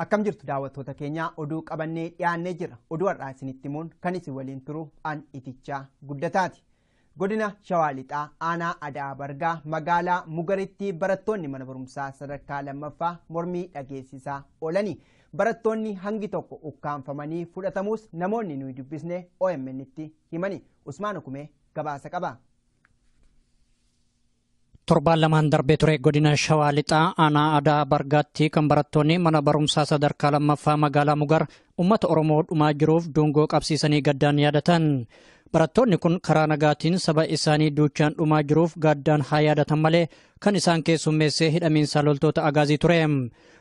Akkam jirtu daawwattoota keenya, oduu qabannee dhiyaannee jira. Oduu har'aa isinitti himuun kan isin waliin turu an Itichaa Guddataati. Godina Shawaa Lixaa, aanaa Adaa Bargaa, magaalaa Mugaritti barattoonni mana barumsaa sadarkaa lammaffaa mormii dhageessisaa oolani. Barattoonni hangi tokko ukkaanfamanii fudhatamus namoonni nuyi dubbisne OMN tti himani. Usmaan Hukumee gabaasa qaba. Torbaan lamaan darbee ture godina Shawaa Lixaa, aanaa Adaa Bargaatti kan barattoonni mana barumsaa sadarkaa lammaffaa magaalaa Mugar uummata Oromoo dhumaa jiruuf dungoo qabsiisanii gaddaan yaadatan. Barattoonni kun karaa nagaatiin saba isaanii duuchaan dhumaa jiruuf gaddaan haa yaadatan malee, kan isaan keessummeessee hidhamiinsa loltoota Agaazii ture.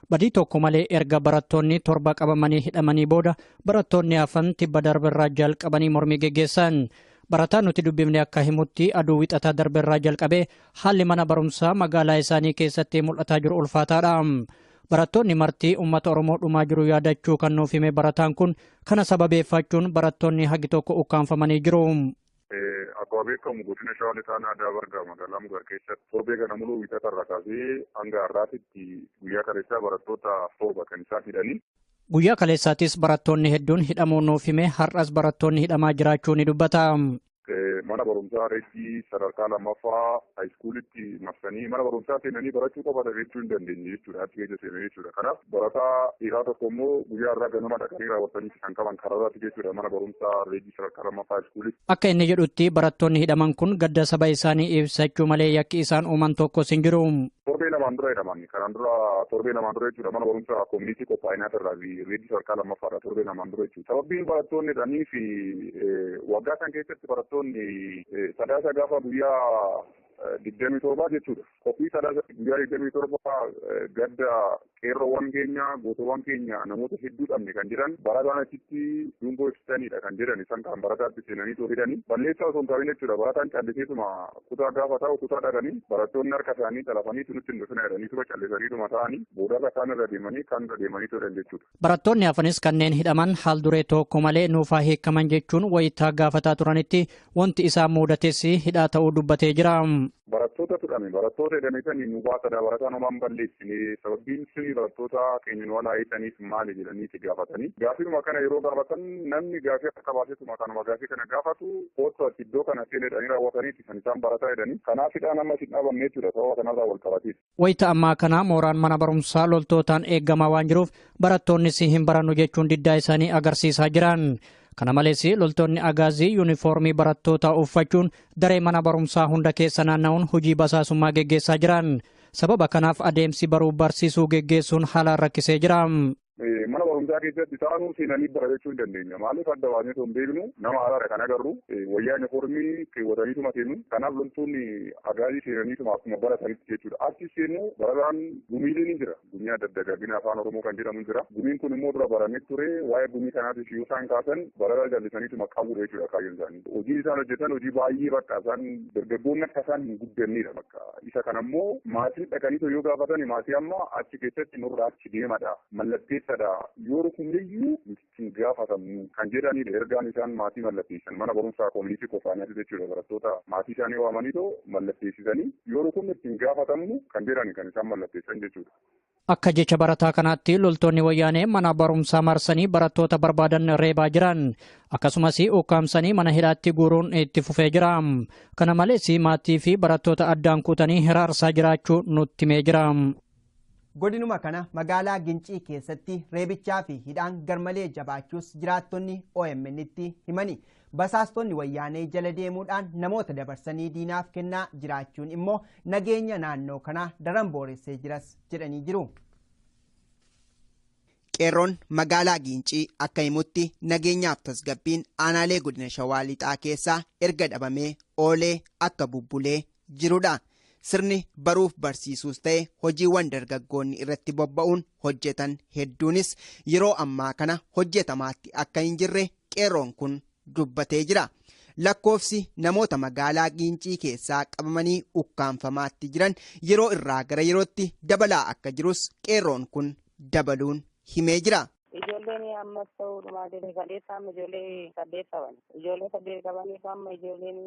Badii tokko malee erga barattoonni 7 qabamanii hidhamanii booda, barattoonni hafan tibba darberraa jalqabanii mormii geggeessan. Barataan nuti dubbifne akka himutti, aduu Wixataa darberraa jalqabee haalli mana barumsaa magaalaa isaanii keessatti mul'ataa jiru ulfaataadha. Barattoonni marti uummata Oromoo dhumaa jiru yaadachuu kan nuuf hime barataan kun, kana sababeeffachuun barattoonni hagi tokko ukkaanfamanii jiru. Akkuma beekamu, godina Shawaa Lixaa, Aadaa Bargaa, magaalaa Mugar keessatti torbee kana muluu Wixata irraa kaasee hanga har'aatitti, guyyaa kaleessaa barattoota 7 kan isaan hidhanii. Guyyaa kaleessaattis barattoonni hedduun hidhamuu nuuf hime, har'as barattoonni hidhamaa jiraachuu ni dubbata. Mana barumsaa Reejjii sadarkaa lammaffaa high schoolitti marsanii mana barumsaa seenanii barachuu qofa jechuu hin dandeenye jechuudha. Achi keessa seenanii jechuudha. Kanaaf barataa dhiiraa tokko immoo guyyaa irraa ganama dhaqanii raawwatanii kan qaban karaarratti jechuudha, mana barumsaa Reejjii sadarkaa lammaffaa high schoolitti. Akka inni jedhutti, barattoonni hidhaman kun gadda saba isaanii ibsachuu malee yakki isaan uuman tokkos hin jiru. Torbee lamaan dura hidhaman. Kanaan dura torbee lamaan dura jechuudha, mana barumsaa community qophaa'inaa irraa Reejjii sadarkaa lammaffaadha, torbee lamaan dura jechuudha. Sababbiin barattoonni hidhanii fi waggaa kan keessatti barattoonni Sadaasa gaafa guyyaa 27 jechuudha. Qophii Sadaasa guyyaa 27 gadda qeerroowwan keenya, gootowwan keenya, namoota hedduu dhabne kan jedhan, barataan achitti dungoo ibsitanidha kan jedhan, isaan kan barataatti seenanii too hidhanii balleessaa osoo hin taa'in jechuudha. Barataan calliseetuma kutaa gaafa taa'u, kutaa dhaqanii barattoonni harka isaanii xalafanii nutti hin dhufina jedhanii tura callisaniituma ta'anii, boodarra kaan irra deemanii, kaan irra deemanii turan jechuudha. Barattoonni hafanis kanneen hidhaman haal duree tokko malee nuufaa hiikaman jechuun wayitaa gaafataa turanitti wanti isaan mudates hidhaa ta'uu dubbatee jira. Barattoota hidhame, barattoota hidhame sanii nu baasadha, barataan homaan balleessine, sababbiin suni barattoota keenya nu alaa hiitaniif maali jedhanii gaafatanii, gaafiidhuma kana yeroo gaafatan, namni gaafii akka baasetuma kanuma gaafii kana gaafatu kootu ati iddoo kana seen jedhanii raawwataniiti kan isaan barataa jedhanii. Kanaaf hidhaan amma isin dhaabamne jechuudha, sababa kanarraa wal qabateeti. Wayita ammaa kana mooraan mana barumsaa loltootaan eegamaa waan jiruuf, barattoonnis hin barannu jechuun diddaa isaanii agarsiisaa jiran. Kana malees loltoonni Agaazii yuunifoormii barattootaa uffachuun daree mana barumsaa hunda keessa naanna'uun hojii basaasummaa geggeessaa jiran. Sababa kanaaf adeemsi baruu barsiisuu geggeessuun haalaan rakkisee jira. Mana barumsaa keessatti taanuu seenanii barachuu hin dandeenya. Maaliif adda baasnee osoo hin beeknu, nama haaraadha kan agarru, wayyaa yuunifoormii keewwataniituma seenu. Kanaaf loltoonni Agaazii seenaniituma akkuma baratanitti jechuudha. Achi seenu barataan gumiileen ni jira. Gumii adda dagaagina Afaan Oromoo kan jedhamu jira. Gumiin kun immoo dura baramee ture. Waa'ee gumii kanaatiif yoo isaan kaasan, barataa jallisaniituma qabuudha jechuudha kaayyoon isaanii. Hojii isaan hojjetan hojii baay'ee bakka isaan dargaggoonni akka isaan hin guddannedha bakka. Isa kanammoo maatiin dhaqanii yoo gaafatan, maatii amma achi keessatti nurraa achi deemadha. Mallatteessadha. Yoo rukunneyyuu hin gaafatamnu kan jedhanidha ergaan isaan maatii mallatteessan mana barumsaa community qophaa'anii jechuudha. Barattoota maatii isaanii waamaniitoo mallatteessisanii, yoo rukunne ittiin gaafatamnu kan jedhani kan isaan mallatteessan jechuudha. Akka jecha barataa kanaatti, loltoonni Wayyaanee mana barumsaa marsanii barattoota barbaadan reebaa jiran. Akkasumas ukkaamsanii mana hidhaatti guuruun itti fufee jira. Kana malees maatii fi barattoota addaan kutanii hiraarsaa jiraachuu nutti himee jira. Godinuma kana magaalaa Gincii keessatti reebichaa fi hidhaan garmalee jabaachuus jiraattonni OMN tti himani. Basaastonni Wayyaanee jala deemuudhaan namoota dabarsanii diinaaf kennaa jiraachuun immoo nageenya naannoo kanaa daran booressee jiras jedhanii jiru. Qeerroon magaalaa Gincii akka himutti, nageenyaaf tasgabbiin aanaalee godina Shawaa Lixaa keessaa erga dhabamee oolee akka bubbulee jirudha. Sirni baruuf barsiisuus ta'e hojiiwwan dargaggoonni irratti bobba'uun hojjetan hedduunis yeroo ammaa kana hojjetamaatti akka hin jirre qeerroon kun dubbatee jira. Lakkoofsi namoota magaalaa Gincii keessaa qabamanii ukkaanfamaatti jiran yeroo irraa gara yerootti dabalaa akka jirus qeerroon kun dabaluun himee jira. Ijoolleen Ammas ta'uu dhumaatee kaleessa amma ijoollee 8 qaban. Ijoollee 8 qabaniif amma ijoolleen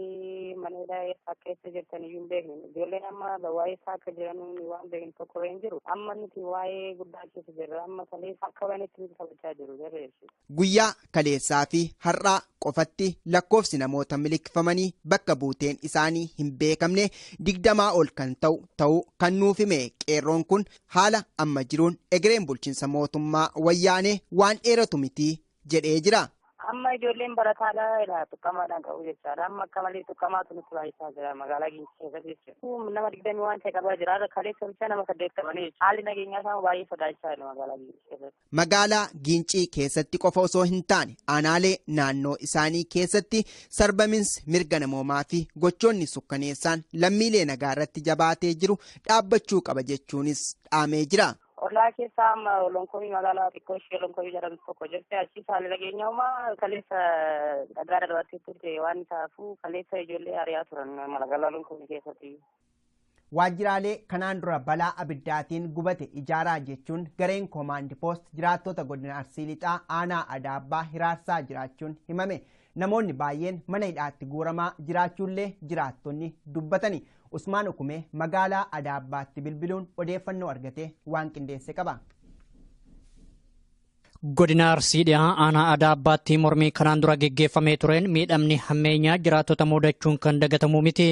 mana hidhaa eessa akka keessa jirtan iyyuu hin beekne. Ijoolleen amma waa'ee isaa akka jiran waan beekne tokko hin jiru. Amma nuti waa'ee guddaa keessa jirra. Amma kaleessa akka banitti nuti taphachaa jiru jarri jechuudha. Guyyaa kaleessaa fi har'aa qofatti lakkoofsi namoota miliqfamanii bakka buuteen isaanii hin beekamne 20 ol kan ta'u ta'uu kan nuuf hime qeerroon kun haala amma jiruun egereen bulchiinsa mootummaa wayyaanee waan dheeratu miti jedhee jira. Amma ijoolleen barataadha tuqqamaadhaan qabu jechaadha. Amma akka malee tuqqamaatu nutti baay'isaa jira magaalaa Gincii keessatti jechuudha. Nama 20 waan ta'e qabaa jira. Kaleessa bichaa nama 8 qabanii jechuudha. Haalli nageenyaa isaa baay'ee sodaachisaa jira magaalaa Gincii keessatti. Magaalaa Gincii keessatti qofa osoo hin taane aanaalee naannoo isaanii keessatti sarbaminsi mirga namoomaa fi gochoonni sukkaneessaan lammiilee nagaa irratti jabaatee jiru dhaabbachuu qaba jechuunis dhaamee jira. Ollaa keessaa amma Lonkomii magaalaa xiqqoo ishee Lonkomii jedhamtu tokko jirti. Achi haalli nageenyaa uumaa kaleessa dhagaa darbattee turte waan ta'aafuu kaleessa ijoollee ari'aa turan magaalaa Lonkomii keessatti. Waajjiraalee kanaan dura balaa abiddaatiin gubate ijaaraa jechuun gareen koomaandi poost jiraattota godina Arsii Lixaa aanaa Adaabbaa hiraarsaa jiraachuun himame. Namoonni baay'een mana hidhaatti guuramaa jiraachuullee jiraattonni dubbatani. Usmaan Ukumee magaalaa Adaabbaatti bilbiluun odeeffannoo argate waan qindeesse qaba. Godina Arsii Dhihaa aanaa Adaabbaatti mormii kanaan dura geggeeffamee tureen miidhamni hammeenyaa jiraattota mudachuun kan dagatamu miti.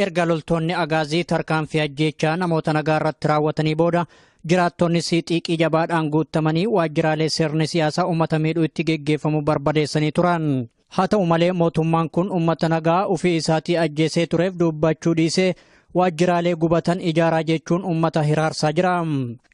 Erga loltoonni agaazii tarkaanfii ajjeechaa namoota nagaa irratti raawwatanii booda jiraattonni xiiqii jabaadhaan guutamanii waajjiraalee sirni siyaasaa uummata miidhuu itti geggeeffamu barbadeessanii turan. Haa ta'u malee mootummaan kun uummata nagaa ofii isaatii ajjeesee tureef dubbachuu dhiisee waajjiraalee gubatan ijaaraa jechuun uummata hiraarsaa jira.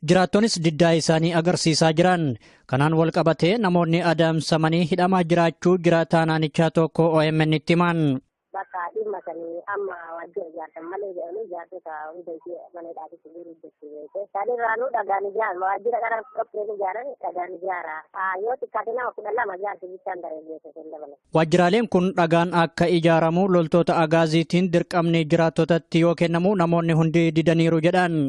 Jiraattonis diddaa isaanii agarsiisaa jiran. Kanaan wal qabatee namoonni adamsamanii hidhamaa jiraachuu jiraataa naannichaa tokko OMN itti himan. Bakka dhimma sanii amma waajjira ijaarsan malee jedhanii ijaarsota hunda ishee mana hidhaatitti guutuu jechuudha. Isaan irraanuu dhagaan ijaaran waajjira qara qopheessu ijaaran dhagaan ijaara. Yoo xiqqaate nama 12 ijaarsi bichaan dargaggeessa sun dabala. Waajjiraaleen kun dhagaan akka ijaaramu loltoota agaaziitiin dirqamni jiraattotatti yoo kennamu namoonni hundi didaniiru jedhan.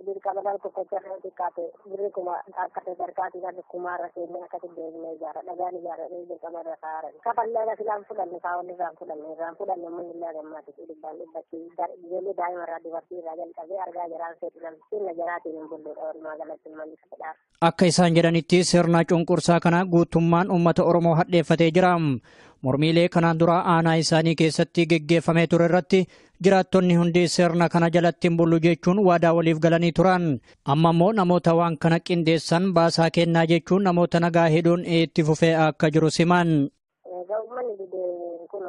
Dirqama tokko xiqqaate birri kuma akka sadarkaatiin akka kumaarra seennee akkasitti deebinee ijaara dhagaan ijaara dirqama irra kaa'aran. Kafallee filaan fudhanne kaawwanni irraan fudhanne irraan fudhanne manni illee gammaati dhibbaan dhibbatti ijoollee daa'ima irraa dubartii irraa jalqabee argaa jiraan fedhan sirna jaraatiin hin bulluudha walumaa galatti manni fedhaaf. Akka isaan jedhanitti sirna cunqursaa kana guutummaan uummata Oromoo hadheeffatee jira. Mormiilee kanaan dura aanaa isaanii keessatti geggeeffamee ture irratti jiraattonni hundi sirna kana jalatti hin bullu jechuun waadaa waliif galanii turan. Amma immoo namoota waan kana qindeessan baasaa kennaa jechuun namoota nagaa hidhuun itti fufee akka jiru siman. Uummanni didee kun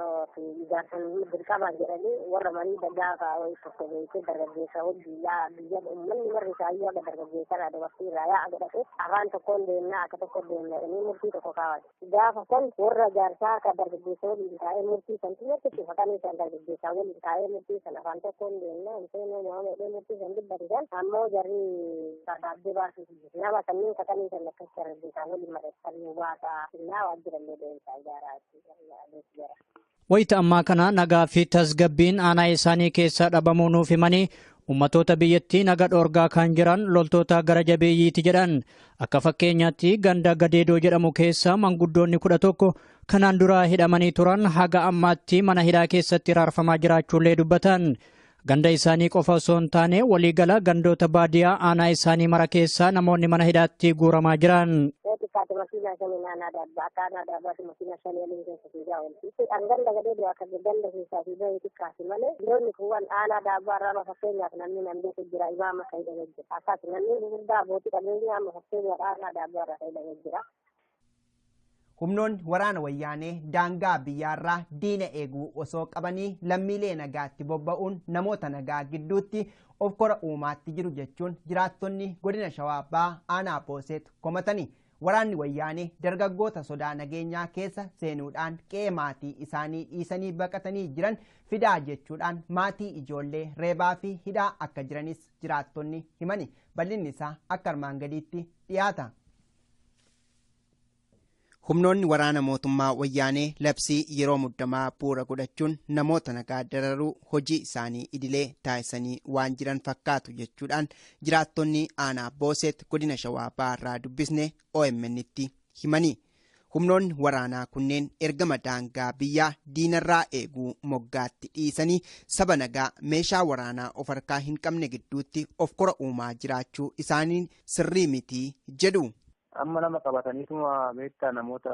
ijaarsan dirqamaan jedhanii warra manii gaafa tokko beekee dargaggeessa hojii yaa biyya uummanni warri isaayyuu akka dargaggeessa irraa dubartii irraa yaa'a godhate afaan tokkoon deemnaa akka tokko deemna jedhanii murtii tokko kaawwate. Gaafa san warra jaarsaa akka dargaggeessa waliin taa'ee murtii san xiyyeetti cufatanii san dargaggeessaa waliin taa'ee murtii san afaan tokkoon deemnaa hin seenuu nama jedhee murtii san dubbate san ammoo jarri barbaadee baasuuf nama sanniin kakanii san akkas dargaggeessaa waliin mari'atanii baasaa innaa waajjirallee deemsaa ijaaraa jechuudha. Wayita ammaa kana nagaa fi tasgabbiin aanaa isaanii keessaa dhabamuu nuuf himanii ummatoota biyyattii naga dhoorgaa kan jiran loltoota gara jabeeyyiiti jedhan. Akka fakkeenyaatti ganda Gadeedoo jedhamu keessa manguddoonni 11 kanaan dura hidhamanii turan haga ammaatti mana hidhaa keessatti raarfamaa jiraachuullee dubbatan. Ganda isaanii qofa osoo hin taane waliigala gandoota baadiyaa aanaa isaanii mara keessaa namoonni mana hidhaatti guuramaa jiran. Xiqqaate makiinaa shanii naannaa daabbaa akka aanaa daabbaatti makiinaa shanii waliin keessa fiigaa oolti. Ganda gadee akka ganda keessaa fi bahee xiqqaati malee loonni kuuwwan aanaa daabbaa irraa fakkeenyaaf namni nan beeku jira imaama kan hidhamee jira. Akkas namni gurguddaa abbootii qabeenyaa amma fakkeenyaaf aanaa daabbaa irraa kan hidhamee jira. Humnoonni waraana wayyaanee daangaa biyyaarraa diina eeguu osoo qabanii lammiilee nagaatti bobba'uun namoota nagaa gidduutti of kora uumaatti jiru jechuun jiraattonni godina Shawaa Bahaa aanaa Booseet komatani. Waraanni wayyaanee dargaggoota sodaa nageenyaa keessa seenuudhaan qe'ee maatii isaanii dhiisanii baqatanii jiran fidaa jechuudhaan maatii ijoollee reebaa fi hidhaa akka jiranis jiraattonni himani. Bal'inni isaa akka armaan gadiitti dhiyaata. Humnoonni waraana mootummaa wayyaanee labsii yeroo muddamaa bu'uura godhachuun namoota nagaa dararuu hojii isaanii idilee taasisanii waan jiran fakkaatu jechuudhaan jiraattonni aanaa Booseet godina Shawaa Bahaa irraa dubbisne OMN tti himani. Humnoonni waraanaa kunneen ergama daangaa biyyaa diinarraa eeguu moggaatti dhiisanii saba nagaa meeshaa waraanaa of harkaa hin qabne gidduutti of kora uumaa jiraachuu isaaniin sirrii miti jedhu. Amma nama qabataniituma beektaa namoota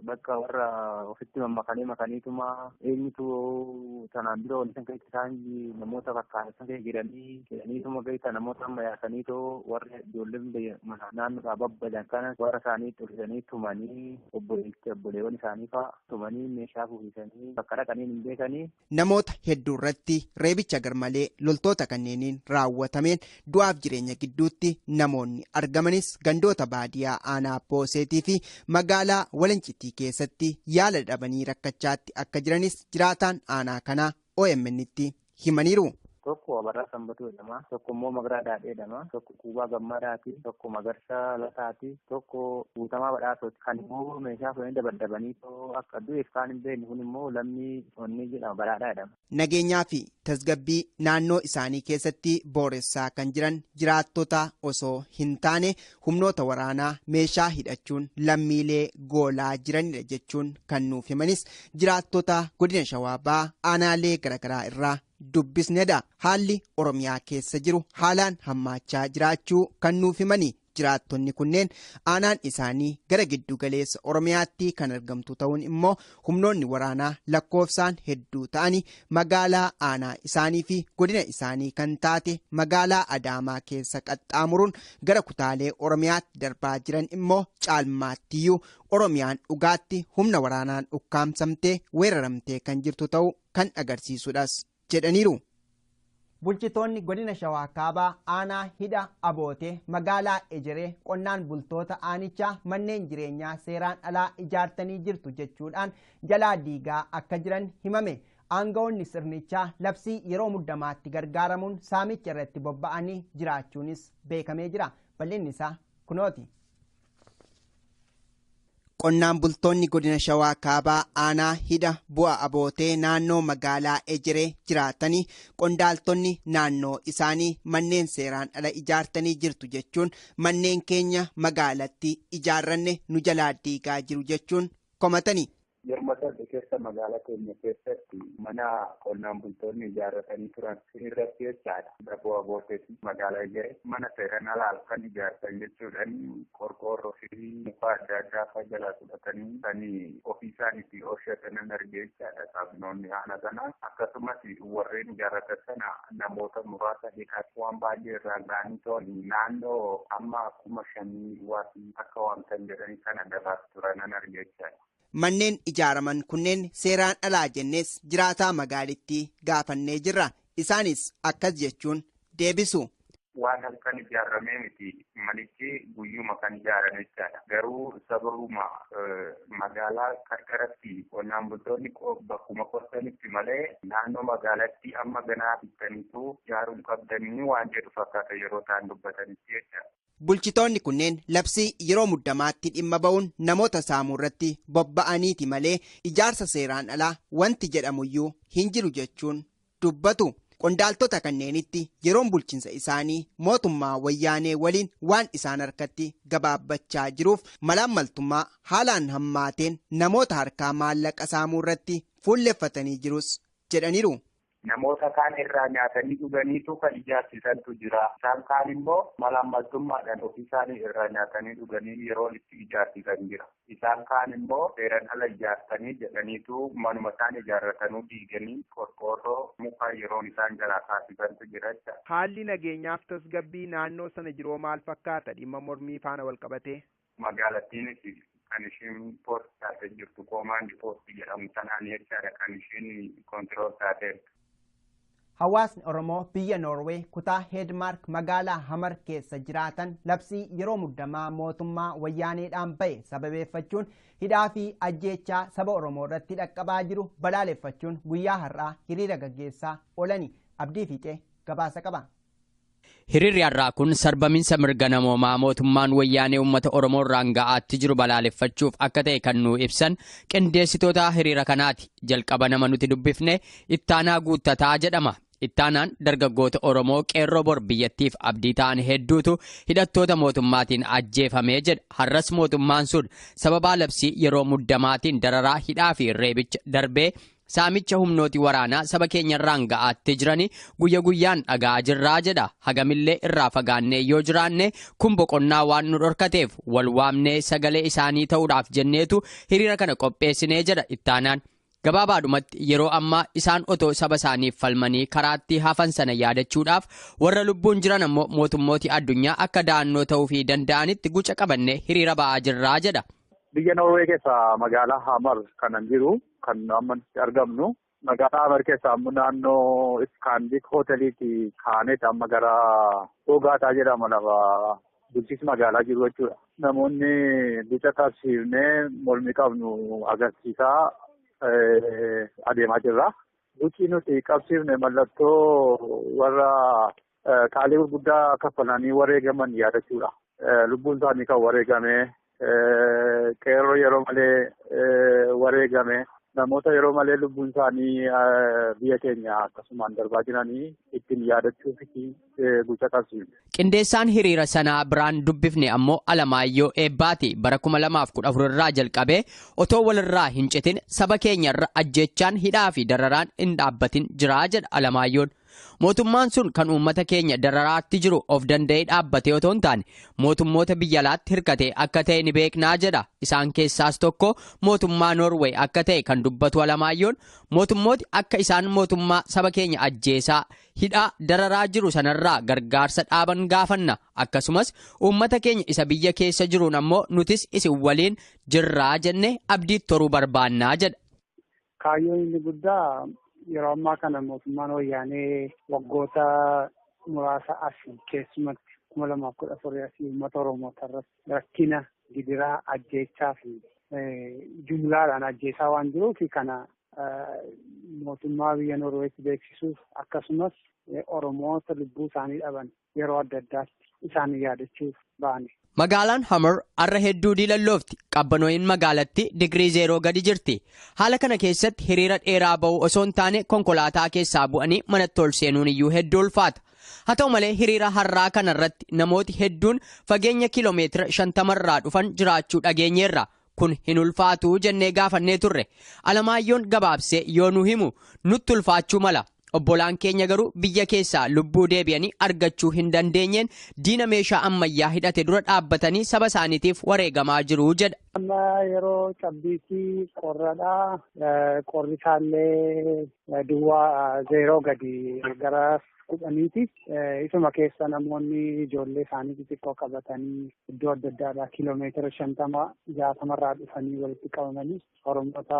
bakka warra ofitti mammakanii makaniituma eenyutu tanaan dura waliin keessa isaan namoota fakkaatan keessa jiranii jedhaniituma beektaa namoota amma yaasaniitoo warra ijoolleen naannoodhaa babbadan kana warra isaanii turisanii tumanii obboleewwan isaanii fa'a tumanii meeshaa fuufisanii bakka dhaqanii hin beekanii. Namoota hedduu irratti reebicha garmalee loltoota kanneeniin raawwatameen du'aaf jireenya gidduutti namoonni argamanis gandoota baadiyyaa aanaa Booseetii fi magaalaa Walancitii keessatti yaala dhabanii rakkachaatti akka jiranis jiraataan aanaa kanaa OMN'tti himaniiru. Tokko Abarraa Sanbatuu jedhama. Tokko immoo Magaraa Daadhee jedhama. Tokko Kuubaa Gammadaati. Tokko Magarsaa Lataati. Tokko Guutamaa Badhaasooti. Kan immoo meeshaa fuudhanii dabadabanii akka du'eef kaan hin beekne kun immoo Lammii Onnii jedhama. Badhaadhaa jedhama. Nageenyaa fi tasgabbii naannoo isaanii keessatti booressaa kan jiran jiraattota osoo hin taane humnoota waraanaa meeshaa hidhachuun lammiilee goolaa jiranidha jechuun kan nuuf himanis jiraattota godina Shawaa Bahaa aanaalee garaagaraa irraa dubbisnedha. Haalli Oromiyaa keessa jiru haalaan hammaachaa jiraachuu kan nuuf himani jiraattonni kunneen aanaan isaanii gara giddu galeessa Oromiyaatti kan argamtu ta'uun immoo humnoonni waraanaa lakkoofsaan hedduu ta'anii magaalaa aanaa isaanii fi godina isaanii kan taate magaalaa Adaamaa keessa qaxxaamuruun gara kutaalee Oromiyaatti darbaa jiran immoo caalmaattiyyuu Oromiyaan dhugaatti humna waraanaan ukkaamsamtee weeraramtee kan jirtu ta'uu kan agarsiisudhas jedhaniiru. Bulchitoonni godina Shawaa Kaabaa aanaa hidha Abootee magaalaa Ejeree qonnaan bultoota aanichaa manneen jireenyaa seeraan alaa ijaartanii jirtu jechuudhaan jalaa diigaa akka jiran himame. Aangawoonni sirnichaa labsii yeroo muddamaatti gargaaramuun saamicha irratti bobba'anii jiraachuunis beekamee jira. Bal'inni isaa kunooti. Qonnaan bultoonni godina Shawaa Kaabaa aanaa hidha bu'a Abootee naannoo magaalaa Ejeree jiraatanii qondaaltonni naannoo isaanii manneen seeraan ala ijaartanii jirtu jechuun manneen keenya magaalatti ijaarranne nu jalaa diigaa jiru jechuun komatani. Yeroo darbe keessa magaalaa keenya keessatti mana qonnaan bultoonni ijaarratanii turan irratti jechaadha. Bu'a Abooteetti magaalaa Ejeree mana seeraan alaa kan ijaarsan jechuudhaan qorqoorroo fi muka adda addaa fa'aa jalaa fudhatanii kan ofii isaaniitti oomishatan argee jechaadha. Kaabinoonni aanaa sana akkasumas warreen ijaarratan sana namoota muraasa hidhaaf waan baay'ee irraan ga'anii to'an naannoo amma 5,000 waasii akka waamtan jedhanii kana gabaas turan argee jechaadha. Manneen ijaaraman kunneen seeraan alaa jennees jiraataa magaalittii gaafannee jirra. Isaanis akkas jechuun deebisu. Waan halkan ijaaramee miti. Manichi guyyuma kan ijaarame jechaadha. Garuu sababuma magaalaa qarqaratti qonnaan bultoonni bakkuma qorsanitti malee naannoo magaalatti amma ganaa bittaniitu ijaaruun qabdanii waan jedhu fakkaata yeroo ta'an dubbatanitti jechaadha. Bulchitoonni kunneen labsii yeroo muddamaatti dhimma ba'uun namoota saamuu irratti bobba'aniiti malee ijaarsa seeraan alaa wanti jedhamuyyuu hin jiru jechuun dubbatu. Qondaaltota kanneenitti yeroon bulchiinsa isaanii mootummaa wayyaanee waliin waan isaan harkatti gabaabbachaa jiruuf malaammaltummaa haalaan hammaateen namoota harkaa maallaqa saamuu irratti fuulleffatanii jirus jedhaniiru. Namoota kaan irraa nyaatanii dhuganiitu kan ijaarsisantu jira. Isaan kaan immoo malaammaltummaadhaan ofii isaanii irraa nyaatanii dhuganii yeroo itti ijaarsisan jira. Isaan kaan immoo seeraan ala ijaartanii jedhaniitu manuma isaan ijaarratanuu diiganii qorqoorroo muka yeroon isaan jalaa kaasisantu jira jecha. Haalli nageenyaaf tasgabbii naannoo sana jiroo maal fakkaata dhimma mormii faana wal qabatee? Magaalattiinis kan isheen poost taatee jirtu koomaandi poostii jedhamu sanaan jechaadha kan isheen koontirool taateertu. Hawaasni Oromoo biyya Noorwee kutaa Heedmaark magaalaa Hamar keessa jiraatan labsii yeroo muddamaa mootummaa wayyaaneedhaan ba'e sababeeffachuun hidhaa fi ajjeechaa saba Oromoo irratti dhaqqabaa jiru balaaleffachuun guyyaa har'aa hiriira gaggeessaa oolani. Abdii Fiixee gabaasa qaba. Hiriirri har'aa kun sarbaminsa mirga namoomaa mootummaan wayyaanee uummata Oromoo irraan ga'aatti jiru balaaleffachuuf akka ta'e kan nu ibsan qindeessitoota hiriira kanaati. Jalqaba nama nuti dubbifne Ittaanaa Guuttataa jedhama. Ittaanaan dargaggoota Oromoo qeerroo bor biyyattiif abdii ta'an hedduutu hidhattoota mootummaatiin ajjeefamee jedha. Har'as mootummaan sun sababaa labsii yeroo muddamaatiin dararaa hidhaa fi reebicha darbee saamicha humnooti waraanaa saba keenyarraan ga'aatti jiranii guyya guyyaan dhaga'aa jirraa jedha. Hagamillee irraa fagaannee yoo jiraanne kun boqonnaa waan nu dhorkateef wal waamnee sagalee isaanii ta'uudhaaf jenneetu hiriira kana qopheessinee jedha ittaanaan. Gabaabaadhumatti yeroo ammaa isaan otoo saba isaaniif falmanii karaatti hafan sana yaadachuudhaaf warra lubbuun jiran ammoo mootummooti addunyaa akka da'annoo ta'uufii danda'anitti guca qabannee hiriira ba'aa jirraa jedha. Biyya Noorwee keessaa magaalaa Hamar kanan jiru kan amma argamnu magaalaa Hamar keessaa ammoo naannoo Iskaandik hooteliitti kaaneet amma gara Dhogaataa jedhama lafa bulchiinsi magaalaa jiru jechuudha. Namoonni guca qabsiifnee mormii qabnu agarsiisaa adeemaa jirra. Guci nuti qabsiifne mallattoo warra qaalii gurguddaa kaffalanii wareegaman yaadachuudha. Lubbuun isaanii kan wareegame, qeerroo yeroo malee wareegame, namoota yeroo malee lubbuun isaanii biyya keenya akkasumaan darbaa jiranii ittiin yaadachuuf guca qabsiifne. Qindeessaan hiriira sanaa biraan dubbifne ammoo Alamaayyoo Eebbaati. Bara 2014 irraa jalqabee otoo walirraa hin citin saba keenyarra ajjeechaan hidhaa fi dararaan hin dhaabbatin jiraa jedha Alamaayyoon. Mootummaan sun kan uummata keenya dararaatti jiru of danda'ee dhaabbatee otoo hin taane mootummoota biyya alaatti hirkatee akka ta'e ni beeknaa jedha. Isaan keessaas tokko mootummaa Noorweey akka ta'e kan dubbatu Alamaayyoon mootummooti akka isaan mootummaa saba keenya ajjeesaa hidhaa dararaa jiru sanarraa gargaarsa dhaaban gaafanna. Akkasumas uummata keenya isa biyya keessa jiruun ammoo nutis isin waliin jirraa jenne abdii toruu barbaannaa jedha. Kaayyoon inni guddaa yeroo ammaa kana mootummaan wayyaanee waggoota muraasa asii keessumatti 2014 asii uummata Oromoo irratti rakkina gidiraa ajjeechaa fi jumlaadhaan ajjeesaa waan jiruuf kana mootummaa biyya Noorweetti beeksisuuf akkasumas Oromoota lubbuu isaanii dhaban yeroo adda addaatti isaan yaadachuuf ba'ani. Magaalaan Hamar har'a hedduu diilalloofti. Qabbanooyin magaalatti digirii 0 gadi jirti. Haala kana keessatti hiriira dheeraa ba'u osoo hin taane konkolaataa keessaa bu'anii manatti ol seenuun iyyuu hedduu ulfaata. Haa ta'u malee hiriira har'aa kanarratti namooti hedduun fageenya kiiloomeetira 50 irraa dhufan jiraachuu dhageenyeerra. Kun hin ulfaatu jennee gaafannee turre. Alamaayyoon gabaabsee yoo nu himu nutti ulfaachuu mala. Obbolaan keenya garuu biyya keessaa lubbuu deebi'anii argachuu hin dandeenyeen diina meeshaa ammayyaa hidhate dura dhaabbatanii saba isaaniitiif wareegamaa jiru jedha. Amma yeroo cabbiitti qorradhaa. Qorri isaallee duwwaa 0 gadi gara 10ti. Isuma keessa namoonni ijoollee isaanii xixiqqoo qabatanii iddoo adda addaadhaa kiiloomeetira 50 60 irraa dhufanii walitti qabamanii Oromoota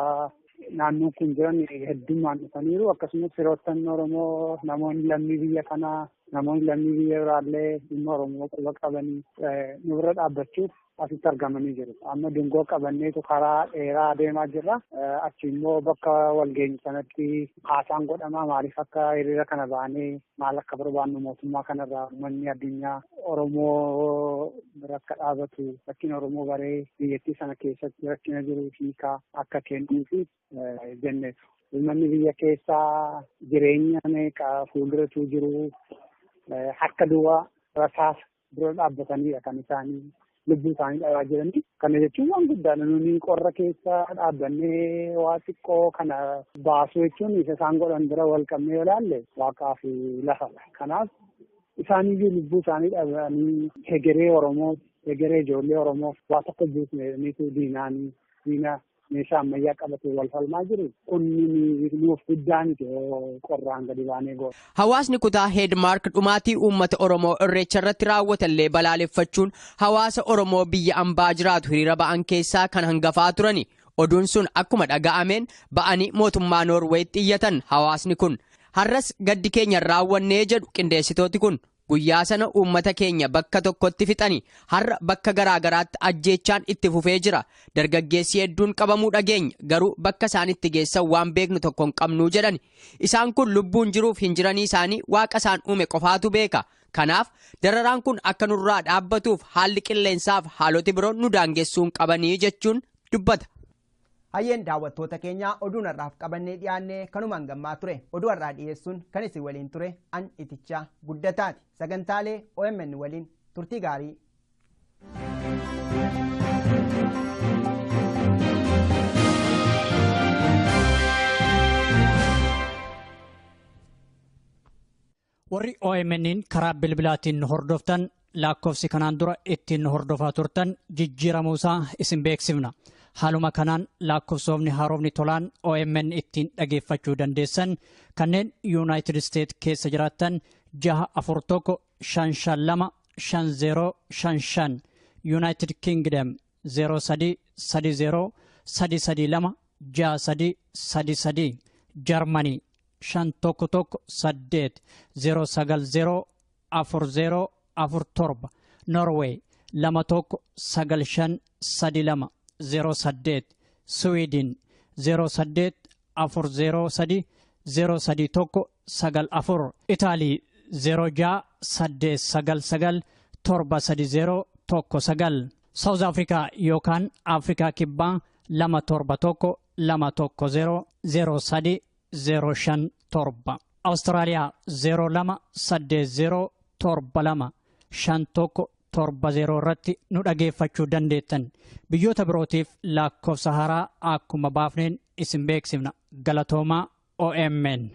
naannoon kun jiran heddummaan dhufaniiru. Akkasumas firoottan Oromoo namoonni lammii biyya kanaa namoonni lammii biyya biraallee dhimma Oromoo quba qabanii nu bira dhaabbachuuf asitti argamanii jiru. Amma dungoo qabanneetu karaa dheeraa adeemaa jirra. Achi immoo bakka walgeenyu sanatti haasaan godhama. Maaliif akka hiriira kana baanee maal akka barbaannu mootummaa kanarraa uummanni addunyaa Oromoo bira akka dhaabatu rakkina Oromoo baree biyyattii sana keessatti rakkina jiru hiikaa akka kennuufi jenneetu. Uummanni biyya keessaa jireenya meeqa fuulduratu jiru harka duwwaa rasaasa dura dhaabbatanidha kan isaanii lubbuu isaanii dhabaa jiranii. Kana jechuun waan guddaadha. Nuni qorra keessa dhaabbannee waa xiqqoo kana baasuu jechuun isa isaan godhan bira wal qabnee yoo ilaalle waaqaa fi lafadha. Kanaaf isaaniyyuu lubbuu isaanii dhabanii hegeree Oromoo, hegeree ijoollee Oromoo waa tokko buusneedhaniitu diinaanii diina meeshaa ammayyaa qabatee wal falmaa jiru. Kunni nuuf guddaa miti qorraan gadi baanee goona. Hawaasni kutaa Heedmaark dhumaatii uummata Oromoo Irreecha irratti raawwatallee balaaleffachuun hawaasa Oromoo biyya ambaa jiraatu hiriira ba'an keessaa kan hangafaa turani. Oduun sun akkuma dhaga'ameen ba'anii mootummaa Noorweetti iyyatan hawaasni kun. Har'as gaddi keenya raawwannee jedhu qindeessitooti kun. Guyyaa sana uummata keenya bakka tokkotti fixani har'a bakka garaagaraatti ajjeechaan itti fufee jira. Dargaggeessi hedduun qabamuu dhageenya garuu bakka isaan itti geessan waan beeknu tokko hin qabnuu jedhani. Isaan kun lubbuun jiruuf hin jiranii isaanii waaqa isaan uume qofaatu beeka. Kanaaf dararaan kun akka nurraa dhaabbatuuf haalli qilleensaaf haaloti biroo nu daangessuun qabanii jechuun dubbata. Hayyeen daawwattoota keenyaa oduun har'aaf qabannee dhiyaannee kanumaan gammaa ture. Oduu har'aa dhiyeessuun kan isin waliin ture an Itichaa Guddataati. Sagantaalee OMN waliin turtii gaarii. Warri OMN'n karaa bilbilaatiin hordoftan lakkoofsi kanaan dura ittiin hordofaa turtan jijjiiramuusaa isin beeksifna. Haaluma kanaan lakkoofsofni haaromni tolaan OMN ittiin dhageeffachuu dandeessan kanneen Yuunaayitid Isteet keessa jiraattan 641 552 5055, Yuunaayitid Kingdom 03 30 332 63 33, Jarmanii 511 8 090 40 47, Norway 21 95 32 08, Sweden 08 403 031 94, Itaalii 06 899 730 19, South Africa yookaan Afrikaa Kibbaa 271 210 03 057, Awustiraaliyaa 02 80 72 51 70 irratti nu dhageeffachuu dandeettan. Biyyoota birootiif lakkoofsa haaraa akkuma baafneen isin beeksifna. Galatoomaa OMN.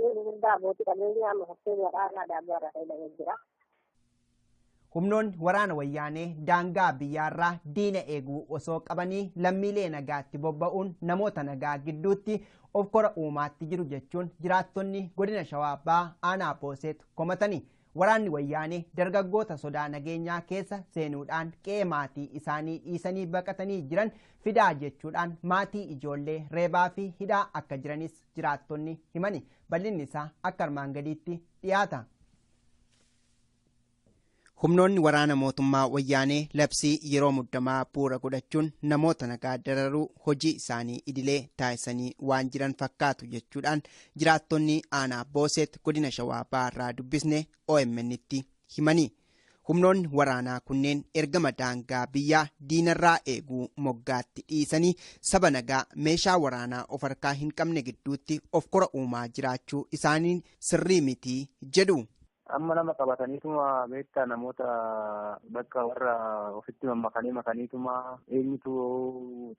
Namni gurguddaa abbootii qabeenyaa amma fakkeenya dhaanaa daabboo irra fayyadamee jira. Humnoonni waraana wayyaanee daangaa biyyaarraa diina eeguu osoo qabanii lammiilee nagaatti bobba'uun namoota nagaa gidduutti of kora uumaatti jiru jechuun jiraattonni godina Shawaa Bahaa aanaa Booseet komatani. Waraanni wayyaanee dargaggoota sodaa nageenyaa keessa seenuudhaan qe'ee maatii isaanii dhiisanii baqatanii jiran fidaa jechuudhaan maatii ijoollee reebaa fi hidhaa akka jiranis jiraattonni himani. Bal'inni isaa akka armaan gadiitti dhiyaata. Humnoonni waraana mootummaa wayyaanee labsii yeroo muddamaa bu'uura godhachuun namoota nagaa dararuu hojii isaanii idilee taasisanii waan jiran fakkaatu jechuudhaan jiraattonni aanaa Booseet godina Shawaa Bahaarraa dubbisne OMN'tti himani. Humnoonni waraanaa kunneen ergama daangaa biyyaa diinarraa eeguu moggaatti dhiisanii saba nagaa meeshaa waraanaa of harkaa hin qabne gidduutti of kora uumaa jiraachuu isaaniin sirrii mitii jedhu. Amma nama qabataniituma beektaa namoota bakka warra ofitti mammakanii makaniituma eenyutu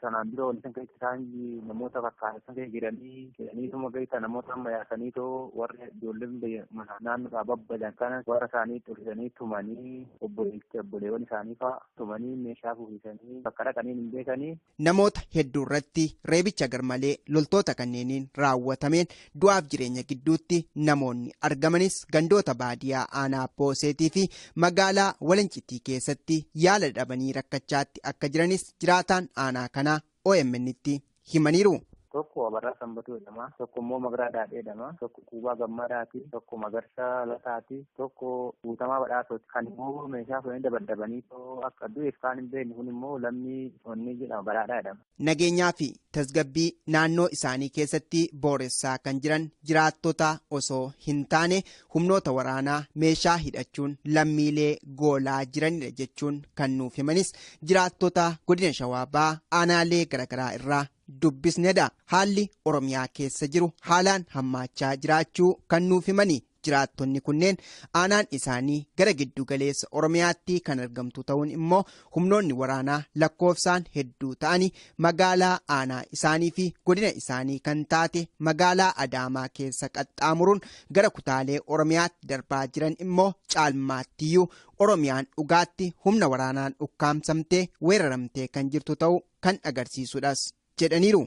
tanaan dura waliin keessa isaan namoota fakkaatan keessa jedhanii jedhaniituma beektaa namoota amma yaasaniitoo warra ijoolleen naannoodhaa babbadan kana warra isaanii xurisanii tumanii obboleewwan isaanii fa'a tumanii meeshaa fuufisanii bakka dhaqanii hin beekanii. Namoota hedduu irratti reebicha garmalee loltoota kanneeniin raawwatameen du'aaf jireenya gidduutti namoonni argamanis gandoota baadiyyaa aanaa Booseetii fi magaalaa Walancitii keessatti yaala dhabanii rakkachaatti akka jiranis jiraataan aanaa kanaa OMN'tti himaniiru. Tokko Abarraa Sanbatuu jedhama. Tokko immoo Magaraa Daadhee jedhama. Tokko Kuubaa Gammadaati. Tokko Magarsaa Lataati. Tokko Guutamaa Badhaasooti. Kan immoo meeshaa fuudhanii dabadabanii akka du'eef kaan hin beekne kun immoo lammii onnee jedhama Badhaadhaa jedhama. Nageenyaa fi tasgabbii naannoo isaanii keessatti booressaa kan jiran jiraattota osoo hin taane humnoota waraanaa meeshaa hidhachuun lammiilee goolaa jiranidha jechuun kan nuuf himanis jiraattota godina Shawaa Bahaa aanaalee garaagaraa irraa dubbisnedha. Haalli Oromiyaa keessa jiru haalaan hammaachaa jiraachuu kan nuuf himani jiraattonni kunneen aanaan isaanii gara giddu galeessa Oromiyaatti kan argamtu ta'uun immoo humnoonni waraanaa lakkoofsaan hedduu ta'anii magaalaa aanaa isaanii fi godina isaanii kan taate magaalaa Adaamaa keessa qaxxaamuruun gara kutaalee Oromiyaatti darbaa jiran immoo caalmaattiyyuu Oromiyaan dhugaatti humna waraanaan ukkaamsamtee weeraramtee kan jirtu ta'uu kan agarsiisudhas jedhaniiru.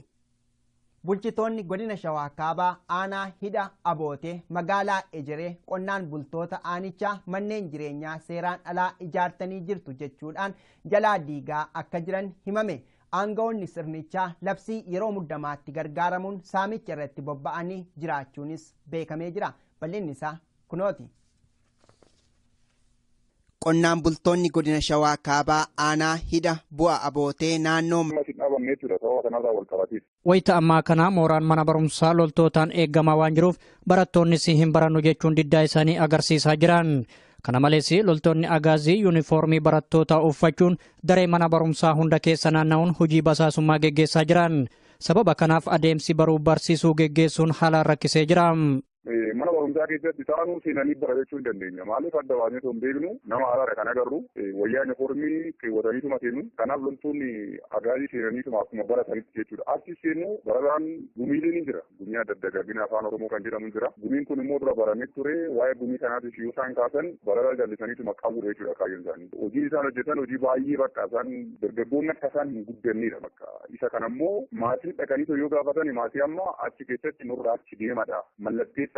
Bulchitoonni godina Shawaa Kaabaa aanaa hidha Abootee magaalaa Ejeree qonnaan bultoota aanichaa manneen jireenyaa seeraan alaa ijaartanii jirtu jechuudhaan jalaa diigaa akka jiran himame. Aangawoonni sirnichaa labsii yeroo muddamaatti gargaaramuun saamicha irratti bobba'anii jiraachuunis beekamee jira. Bal'inni isaa kunooti. Qonnaan bultoonni godina Shawaa Kaabaa aanaa hidha bu'a Abootee naannoo Wayita ammaa kana mooraan mana barumsaa loltootaan eegamaa waan jiruuf barattoonnis hin barannu jechuun diddaa isaanii agarsiisaa jiran. Kana malees loltoonni agaazii yuunifoormii barattootaa uffachuun daree mana barumsaa hunda keessa naanna'uun hojii basaasummaa geggeessaa jiran. Sababa kanaaf adeemsi baruu barsiisuu geggeessuun haalaan rakkisee jira. Mana barumsaa keessatti taanuu seenanii barachuu hin dandeenya. Maaliif adda baasnee osoo hin beeknu nama haaraadha kan agarru wayyaa yuunifoormii keewwataniituma seenu. Kanaaf loltoonni agaazii seenaniituma akkuma baratanitti jechuudha. Achi seenu barataan gumiileen ni jira. Gumii adda dagaagina afaan Oromoo kan jedhamu jira. Gumiin kun immoo dura baramee ture. Waa'ee gumii kanaatis yoo isaan kaasan barataa jallisaniituma qabu jechuudha kaayyoon isaanii. Hojiin isaan hojjetan hojii baay'ee bakka isaan dargaggoonni akka isaan hin guddannedha bakka. Isa kana immoo maatiin dhaqaniitoo yoo gaafatan maatii amma achi keessatti nurraa achi deemadha. Mallatteessa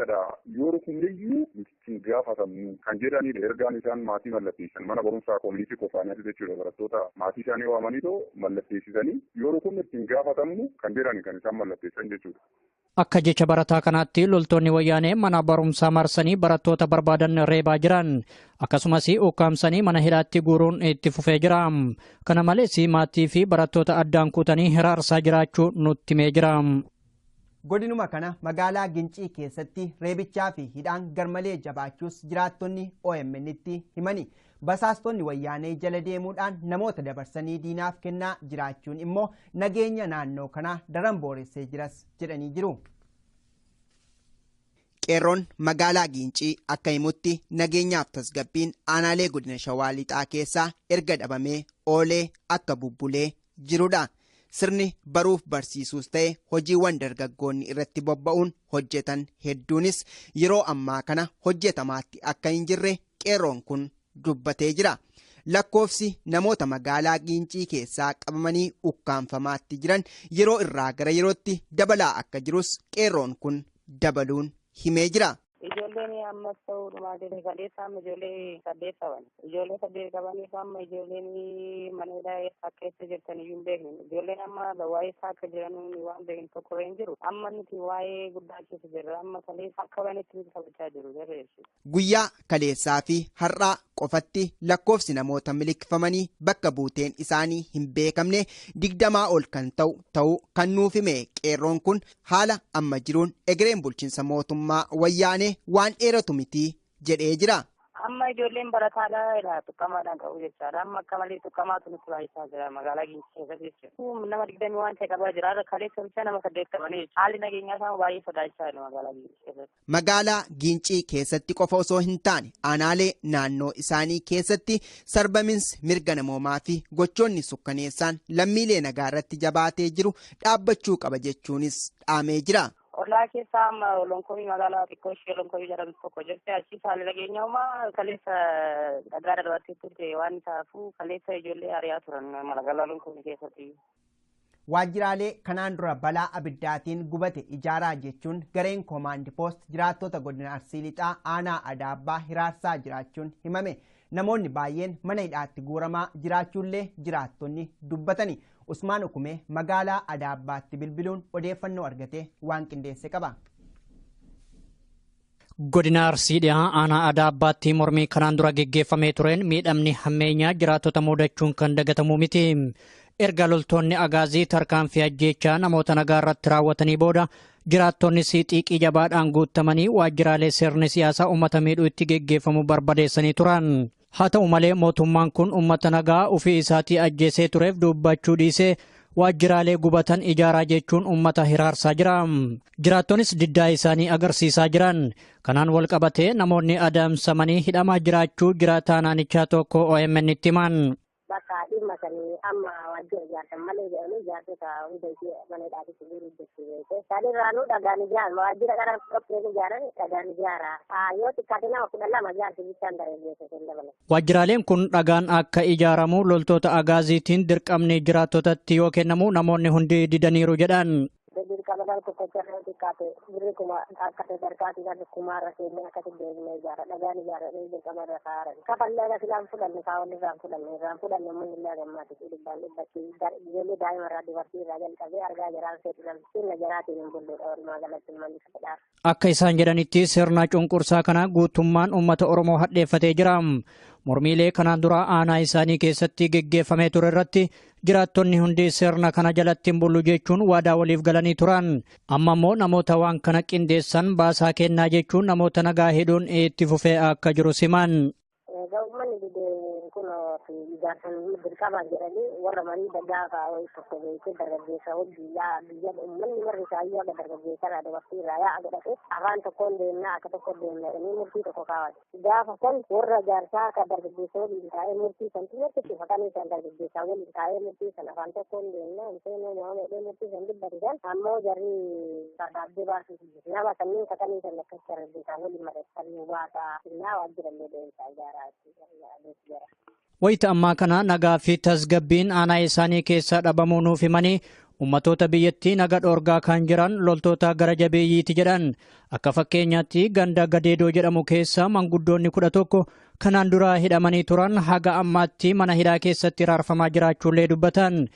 yoo rukunneeyyuu ittiin gaafatamnu kan jedhanidha. Ergaan isaan maatii mallatteessan mana barumsaa koomunitii qofaaniiti jechuudha. Barattoota maatii isaanii waamaniitoo mallatteessisanii yoo rukunne ittiin gaafatamnu kan jedhani kan isaan mallatteessan jechuudha. Akka jecha barataa kanaatti loltoonni wayyaanee mana barumsaa marsanii barattoota barbaadan reebaa jiran. Akkasumas ukkaamsanii mana hidhaatti guuruun itti fufee jira. Kana malees maatii fi barattoota addaan kutanii hiraarsaa jiraachuu nutti himee jira. Godinuma kana magaalaa Gincii keessatti reebichaa fi hidhaan garmalee jabaachuus jiraattonni OMN'tti himani. Basaastonni wayyaanee jala deemuudhaan namoota dabarsanii diinaaf kennaa jiraachuun immoo nageenya naannoo kanaa daran booressee jiras jedhanii jiru. Qeerroon magaalaa Gincii akka himutti nageenyaaf tasgabbiin aanaalee godina Shawaa Lixaa keessaa erga dhabamee oolee akka bubbulee jirudha. Sirni baruuf barsiisuus ta'e hojiiwwan dargaggoonni irratti bobba'uun hojjetan hedduunis yeroo ammaa kana hojjetamaatti akka hin jirre qeerroon kun dubbatee jira. Lakkoofsi namoota magaalaa Giincii keessaa qabamanii ukkaanfamaatti jiran yeroo irraa gara yerootti dabalaa akka jirus qeerroon kun dabaluun himee jira. Ijoolleen ammas ta'uu dhumaatiin kaleessa amma ijoollee 8 qaban. Ijoollee 8 qabaniif amma ijoolleen mana hidhaa akka keessa jirtan iyyuu hin beekne. Ijoolleen amma waa'ee isaa akka jiran waan beekne tokko hin jiru. Amma nuti waa'ee guddaa keessa jirra. Amma kaleessa akka banitti nuti taphachaa jiru. Guyyaa kaleessaa fi har'aa qofatti lakkoofsi namoota miliqfamanii bakka buuteen isaanii hin beekamne 20 ol kan ta'u kan nuuf hime qeerroon kun haala amma jiruun egereen bulchiinsa mootummaa wayyaanee waan dheeratu miti jedhee jira. Amma ijoolleen barataadha tuqqamaadhaan qabu jechaadha. Amma akka malee tuqqamaatu nutti baay'isaa jira magaalaa Giincii keessatti jechuudha. Nama 20 waan ta'e qabaa jira. Kaleessa bichaa nama 8 qabanii jechuudha. Haalli nageenyaa isaa baay'ee sodaachisaa jira magaalaa Giincii keessatti. Magaalaa Giincii keessatti qofa osoo hin taane aanaalee naannoo isaanii keessatti sarbaminsi mirga namoomaa fi gochoonni sukkaneessaan lammiilee nagaa irratti jabaatee jiru dhaabbachuu qaba jechuunis dhaamee jira. Ollaa keessaa amma lonkomii magaalaa xiqqoo ishee lonkomii jedhamtu tokko jirti. Achi haalli nageenyaa uumaa kaleessa dhagaa darbattee turte waan taafuu kaleessa ijoollee ari'aa turan magaalaa lonkomii keessatti. Waajjiraalee kanaan dura balaa abiddaatiin gubate ijaaraa jechuun gareen koomaandi poost jiraattota godina Arsii Lixaa aanaa Adaabbaa hiraarsaa jiraachuun himame. Namoonni baay'een mana hidhaatti guuramaa jiraachuullee jiraattonni dubbatani. Usmaan Ukume magaalaa Adaabbaatti bilbiluun odeeffannoo argate waan qindeesse qaba. Godina Arsii Dhihaa aanaa Adaabbaatti mormii kanaan dura geggeeffamee tureen miidhamni hammeenyaa jiraattota mudachuun kan dagatamu miti. Erga loltoonni agaazii tarkaanfii ajjeechaa namoota nagaa irratti raawwatanii booda jiraattonni xiiqii jabaadhaan guutamanii waajjiraalee sirni siyaasaa uummata miidhuu itti geggeeffamu barbadeessanii turan. Haa ta'u malee mootummaan kun uummata nagaa ofii isaatii ajjeesee tureef dubbachuu dhiisee waajjiraalee gubatan ijaaraa jechuun uummata hiraarsaa jira. Jiraattonis diddaa isaanii agarsiisaa jiran. Kanaan wal qabatee namoonni adamsamanii hidhamaa jiraachuu jiraataa naannichaa tokko OMN itti himan. Bakka dhimma sanii amma waajjira ijaarsan malee jedhanii ijaarsota hunda ishee mana hidhaatti guuruu jechuudha. Isaan irraanuu dhagaan ijaara waajjira kana qopheessa ijaaran dhagaan ijaara. Yoo xiqqaate nama 12 ijaarsi bichaan dargaggeessa hin dabalan. Waajjiraaleen kun dhagaan akka ijaaramu loltoota agaaziitiin dirqamni jiraattotatti yoo kennamu namoonni hundi didaniiru jedhan. Dirqama tokko xiqqaate birri kuma akka sadarkaatti kan kumaarra seennee akkasitti deebinee ijaara dhagaan ijaara dirqama irra kaa'aran. Kafallee filaan fudhanne kaawwan irraan fudhanne uummanni illee gammaatti dhibbaan dhibbatti ijoollee daa'ima irraa dubartii irraa jalqabee argaa jiraan seetu sirna jaraatiin hin bulluudha walumaa galatti uummanni fedhaaf. Akka isaan jedhanitti sirna cunqursaa kana guutummaan uummata Oromoo hadheeffatee jira. Mormiilee kanaan dura aanaa isaanii keessatti geggeeffamee ture irratti jiraattonni hundi sirna kana jalatti hin bullu jechuun waadaa waliif galanii turan. Amma immoo namoota waan kana qindeessan baasaa kennaa jechuun namoota nagaa hidhuun itti fufee akka jiru siman. Uummanni didee kun ijaarsan dirqama jedhanii warra marii gaafa tokko beekee dargaggeessa hojii yaa biyya uummanni warri isaayyuu akka dargaggeessa irraa dubartii irraa yaa'a godhate afaan tokkoon deemnaa akka tokko deemna jedhanii murtii tokko kaawwate. Gaafa san warra ijaarsaa akka dargaggeessa waliin taa'ee murtii san xiyyeeffatu faqanii san dargaggeessaa waliin taa'ee murtii san afaan tokkoon deemnaa hin seenuu nama jedhee murtii san dubbate san ammoo jarri sardaabbee baasuuf nama sanniin faqanii san akkas dargaggeessaa waliin mari'atanii baasaa innaa waajjirallee deemsaa ijaaraa. Wayita ammaa kana nagaa fi tasgabbiin aanaa isaanii keessaa dhabamuu nuuf himanii ummatoota biyyattii naga dhoorgaa kan jiran loltoota gara jabeeyyiiti jedhan. Akka fakkeenyaatti ganda Gadeedoo jedhamu keessa manguddoonni 11 kanaan dura hidhamanii turan haga ammaatti mana hidhaa keessatti raarfamaa jiraachuullee dubbatan.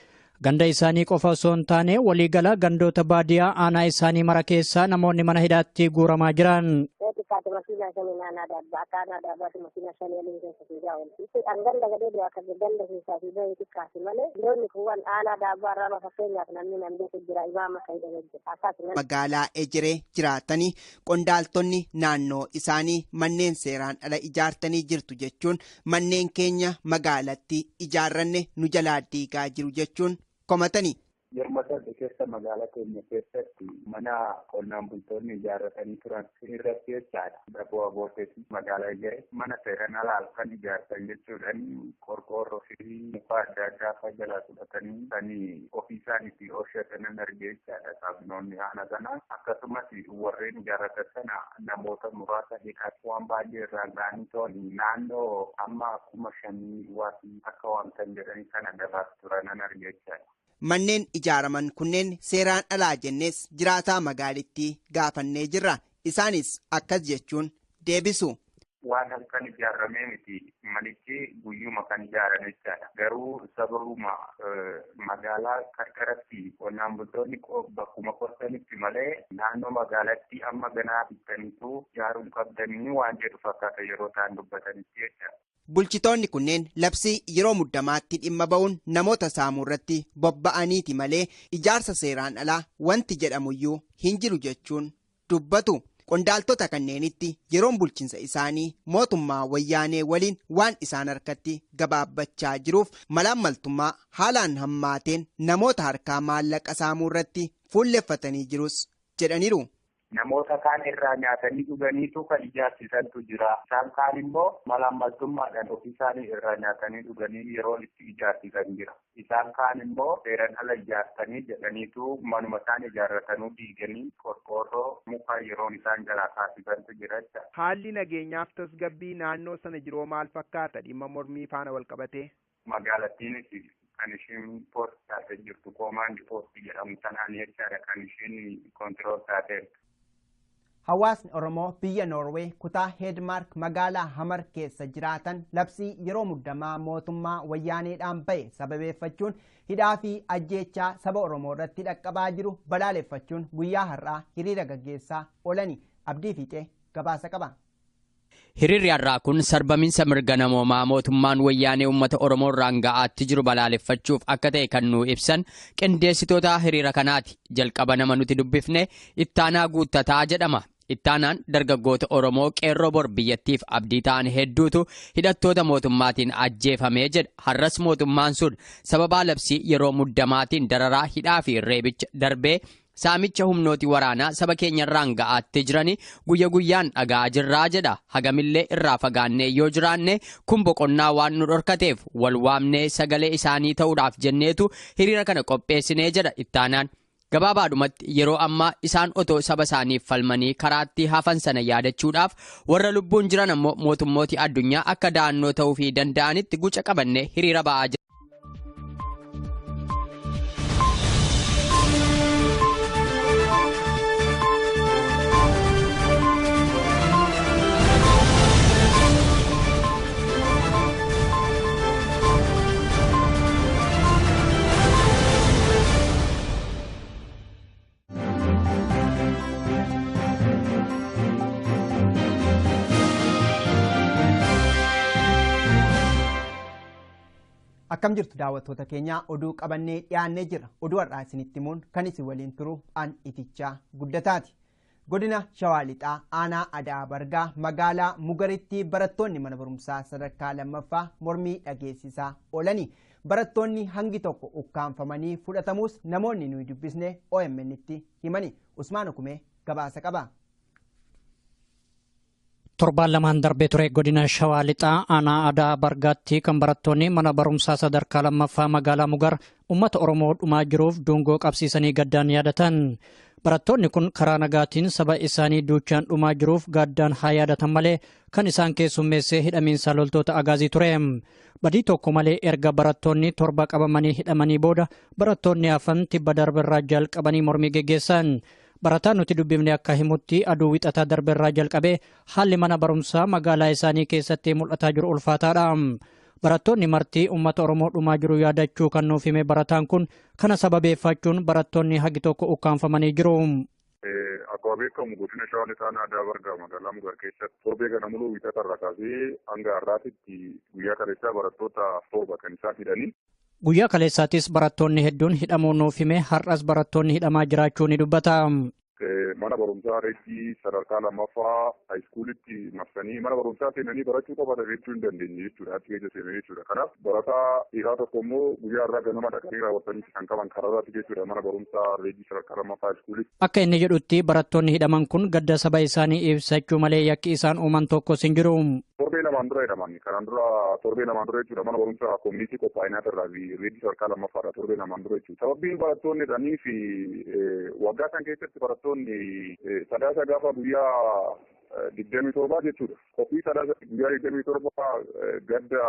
Ganda isaanii qofa osoo hin taane waliigala gandoota baadiyaa aanaa isaanii mara keessaa namoonni mana hidhaatti guuramaa jiran. Xiqqaate makiinaa shanii aanaa daabbaa akka aanaa daabbaatti makiinaa shanii waliin keessa fiigaa oolti. Ganda gadee akka ganda keessaa fi bahee xiqqaati malee loonni kuuwwan aanaa daabbaa irraa fakkeenyaaf namni nan beeku jira imaama kan hidhamee jira. Akkasuma magaalaa Ejeree jiraatanii qondaaltonni naannoo isaanii manneen seeraan ala ijaartanii jirtu jechuun manneen keenya magaalatti ijaarranne nu jalaa diigaa jiru jechuun komatani. Yeroo darbe keessa magaalaa keenya keessatti mana qonnaan bultoonni ijaarratanii turan irratti jechaadha. Dhaboo aboorteetti magaalaa ga'e mana seeraan alaa kan ijaarsan jechuudhaan qorqoorroo fi muka adda addaa fa'aa jalaa fudhatanii kan ofii isaaniitti oolchatan argee jechaadha. Kaabinoonni haala sana akkasumas warreen ijaarratan sana namoota muraasa hidhaatti waan baay'ee irraa ga'anii to'an naannoo amma 5,000 waasii akka waamtan jedhanii kana gabaas turanan argee jechaadha. Manneen ijaaraman kunneen seeraan alaa jennees jiraataa magaalittii gaafannee jirra. Isaanis akkas jechuun deebisu. Waan halkan ijaaramee miti manichi guyyuma kan ijaarame jechaadha. Garuu sababuma magaalaa qarqaratti qonnaan bultoonni bakkuma qorsanitti malee naannoo magaalaatti amma ganaa bittaniitu ijaaruun qabdanii waan jedhu fakkaata yeroo ta'an dubbatanitti jechaadha. Bulchitoonni kunneen labsii yeroo muddamaatti dhimma ba'uun namoota saamuu irratti bobba'aniiti malee ijaarsa seeraan alaa wanti jedhamuyyuu hin jiru jechuun dubbatu. Qondaaltota kanneenitti yeroon bulchiinsa isaanii mootummaa wayyaanee waliin waan isaan harkatti gabaabbachaa jiruuf malaammaltummaa haalaan hammaateen namoota harkaa maallaqa saamuu irratti fuulleffatanii jirus jedhaniiru. Namoota kaan irraa nyaatanii dhuganiitu kan ijaarsisantu jira. Isaan kaan immoo malaammaltummaadhaan ofii isaanii irraa nyaatanii dhuganii yeroo itti ijaarsisan jira. Isaan kaan immoo seeraan ala ijaarsanii jedhaniitu manuma isaan ijaarratanuu diiganii qorqoorroo muka yeroon isaan jalaa kaasisantu jira jecha. Haalli nageenyaaf tasgabbii naannoo sana jiroo maal fakkaata dhimma mormii faana wal qabatee? Magaalattiinis kan isheen poost taatee jirtu koomaandi poostii jedhamu sanaan jechaadha kan isheen koontirool taateertu. Hawaasni Oromoo biyya Noorwee kutaa Heedmaark magaalaa Hamar keessa jiraatan labsii yeroo muddamaa mootummaa wayyaaneedhaan bahe sababeeffachuun hidhaa fi ajjeechaa saba Oromoo irratti dhaqqabaa jiru balaaleffachuun guyyaa har'aa hiriira gaggeessaa oolani. Abdii Fiixee gabaasa qaba. Hiriirri har'aa kun sarbaminsa mirga namoomaa mootummaan wayyaanee uummata Oromoo irraan ga'aatti jiru balaaleffachuuf akka ta'e kan nu ibsan qindeessitoota hiriira kanaati. Jalqaba nama nuti dubbifne Ittaanaa Guuttataa jedhama. Ittaanaan dargaggoota Oromoo qeerroo bor biyyattiif abdii ta'an hedduutu hidhattoota mootummaatiin ajjeefamee jedha. Har'as mootummaan sun sababaa labsii yeroo muddamaatiin dararaa hidhaa fi reebicha darbee saamicha humnooti waraanaa saba keenyarraan ga'aatti jiranii guyya guyyaan dhaga'aa jirraa jedha. Hagamillee irraa fagaannee yoo jiraanne kun boqonnaa waan nu dhorkateef wal waamnee sagalee isaanii ta'uudhaaf jenneetu hiriira kana qopheessinee jedha Ittaanaan. Gabaabaadhumatti yeroo ammaa isaan otoo saba isaaniif falmanii karaatti hafan sana yaadachuudhaaf warra lubbuun jiran ammoo mootummooti addunyaa akka da'annoo ta'uufii danda'anitti guca qabannee hiriira ba'aa jira. Akkam jirtu daawwattoota keenya oduu qabannee dhiyaannee jira. Oduu har'aa isinitti himuun kan isin waliin turu an Itichaa Guddataati. Godina Shawaa Lixaa aanaa Adaa Bargaa magaalaa Mugaritti barattoonni mana barumsaa sadarkaa lammaffaa mormii dhageessisaa oolani. Barattoonni hangi tokko ukkaanfamanii fudhatamus namoonni nuyi dubbisne OMN tti himani. Usmaan Okumee gabaasa qaba. Torbaan lamaan darbee ture godina Shawaa Lixaa aanaa Adaa Bargaatti kan barattoonni mana barumsaa sadarkaa lammaffaa magaalaa Mugar uummata Oromoo dhumaa jiruuf dungoo qabsiisanii gaddaan yaadatan. Barattoonni kun karaa nagaatiin saba isaanii duuchaan dhumaa jiruuf gaddaan haa yaadatan malee kan isaan keessummeessee hidhamiinsa loltoota agaazii ture. Badii tokko malee erga barattoonni 7 qabamanii hidhamanii booda barattoonni hafan tibba darberraa jalqabanii mormii geggeessan. Barataan nuti dubbifne akka himutti aduu wixataa darberraa jalqabee haalli mana barumsaa magaalaa isaanii keessatti mul'ataa jiru ulfaataadha. Barattoonni marti uummata Oromoo dhumaa jiru yaadachuu kan nuuf hime barataan kun kana sababeeffachuun barattoonni hagi tokko ukkaanfamanii jiru. Akkuma beekamu godina Shawaa Lixaa aanaa Adaa Bargaa magaalaa Mugar keessatti torbee kana muluu wixatarraa kaasee hanga har'aatitti guyyaa kaleessaa barattoota 7 kan isaan hidhanii. Guyyaa kaleessaattis barattoonni hedduun hidhamuu nuuf hime har'as barattoonni hidhamaa jiraachuu ni dubbata. Mana barumsaa Reejjii sadarkaa lammaffaa haayiskuulitti marsanii mana barumsaa seenanii barachuu qofa jechuu hin dandeenye jechuudha. Achi keessa seenanii jechuudha. Kanaaf barataa dhiiraa tokko immoo guyyaa irraa ganama dhaqanii raawwatanii kan qaban karaarratti jechuudha mana barumsaa Reejjii sadarkaa lammaffaa haayiskuulitti. Akka inni jedhutti barattoonni hidhaman kun gadda saba isaanii ibsachuu malee yakki isaan uuman tokkos hin jiru. Torbee lamaan dura hidhaman. Kanaan dura torbee lamaan dura jechuudha mana barumsaa koomunitii qophaa'inaa irraa fi Reejjii sadarkaa lammaffaadha torbee lamaan dura jechuudha. Sababbiin barattoonni hidhanii fi waggaa kan keessatti barattoonni sadaasa gaafa guyyaa 27 jechuudha. Qophii sadaasa guyyaa 27 gadda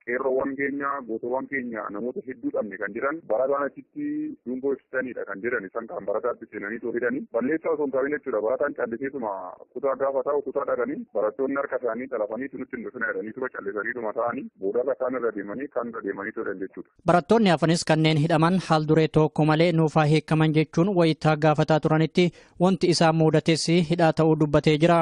qeerroowwan keenya gootowwan keenya namoota hedduu dhabne kan jedhan barataan achitti dungoo ibsitanidha kan jedhan isaan kan barataatti seenanii too hidhanii balleessaa osoo hin taa'in jechuudha. Barataan calliseetuma kutaa gaafa taa'u kutaa dhaqanii barattoonni harka isaanii xalafanii nutti hin dhufina jedhanii tuma callisaniituma taa'anii boodarra kaan irra deemanii kaan irra deemanii turan jechuudha. Barattoonni hafanis kanneen hidhaman haal duree tokko malee nuufaa hiikaman jechuun wayitaa gaafataa turanitti wanti isaan mudates hidhaa ta'uu dubbatee jira.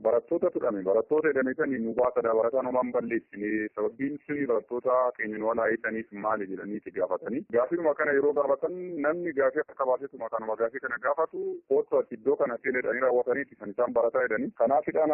Barattoota hidhame barattoota hidhame sanii nu baasadha barataan homaan balleessine sababbiin suni barattoota keenya nu walaayitaniif maali jedhanii gaafatanii gaafiidhuma kana yeroo gaafatan namni gaafii akka baasetuma kanuma gaafii kana gaafatu kootu ati iddoo kana seen jedhanii raawwatanii kan isaan barataa jedhanii kanaaf hidhaan